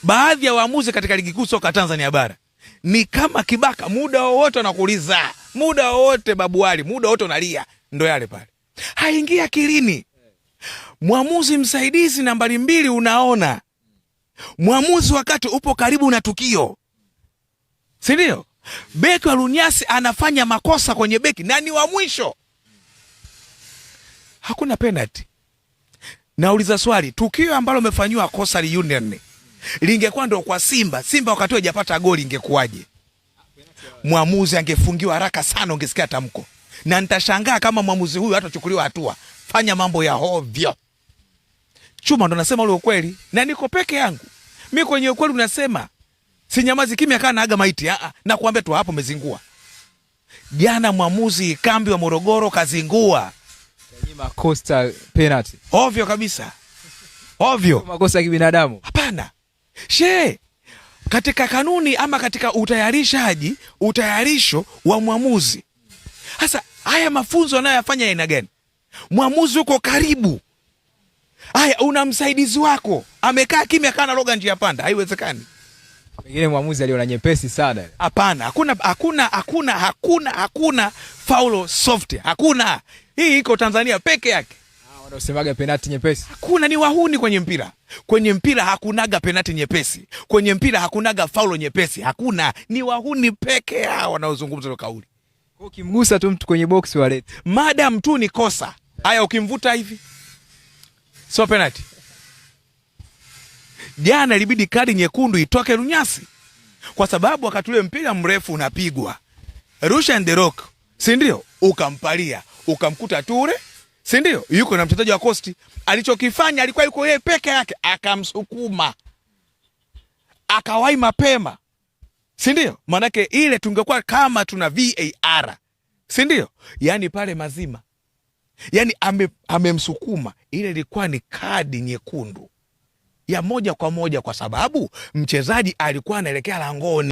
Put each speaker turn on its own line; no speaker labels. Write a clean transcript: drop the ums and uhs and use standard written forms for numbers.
Baadhi ya waamuzi katika Ligi Kuu Soka Tanzania Bara ni kama kibaka, muda wowote wanakuuliza, muda wowote babu Ali, muda wowote unalia, ndo yale pale, haingii akilini. Mwamuzi msaidizi nambari 2, unaona mwamuzi wakati upo karibu na tukio, si ndio? Beki wa Lunyasi anafanya makosa kwenye beki na ni wa mwisho, hakuna penalty. Nauliza swali, tukio ambalo umefanyiwa kosa Union lingekuwa ndo kwa Simba, Simba wakati hajapata goli ingekuwaje? Mwamuzi angefungiwa haraka sana, ungesikia tamko. Na nitashangaa kama mwamuzi huyu hatachukuliwa hatua. Fanya mambo ya hovyo. Chuma ndo nasema ule ukweli, na niko peke yangu. Mi kwenye ukweli unasema sinyamazi kimya kana naaga maiti. Na kuambia tu hapo umezingua. Jana mwamuzi kambi wa Morogoro kazingua.
Kanyima Costa penalty.
Ovyo kabisa. Ovyo.
Makosa ya kibinadamu.
Hapana. She, katika kanuni ama katika utayarishaji, utayarisho wa mwamuzi. Sasa haya mafunzo anayoyafanya aina gani? Mwamuzi uko karibu. Haya, una msaidizi wako amekaa kimya kana roga njia panda, haiwezekani.
Pengine mwamuzi aliona nyepesi sana.
Hapana, hakuna, hakuna, hakuna, hakuna, hakuna faulo soft. Hakuna. Hii iko Tanzania peke yake.
Wanaosemaga penalti nyepesi.
Hakuna, ni wahuni kwenye mpira. Kwenye mpira hakunaga penalti nyepesi. Kwenye mpira hakunaga faulo nyepesi. Hakuna, ni wahuni peke yao wanaozungumza hiyo kauli.
Kwa ukimgusa tu mtu kwenye box walete.
Madam tu ni kosa. Haya, ukimvuta hivi sio penalti. Jana ilibidi kadi nyekundu itoke Lunyasi kwa sababu wakati ule mpira mrefu unapigwa Rusha the Rock, si ndio? Ukampalia, ukamkuta Ture, si ndio? Yuko na mchezaji wa Coast. Alichokifanya alikuwa yuko yeye peke yake, akamsukuma akawahi mapema, si ndio? Maanake ile tungekuwa kama tuna VAR, si ndio? Yani pale mazima, yani amemsukuma, ile ilikuwa ni kadi nyekundu ya moja kwa moja, kwa sababu mchezaji alikuwa anaelekea langoni.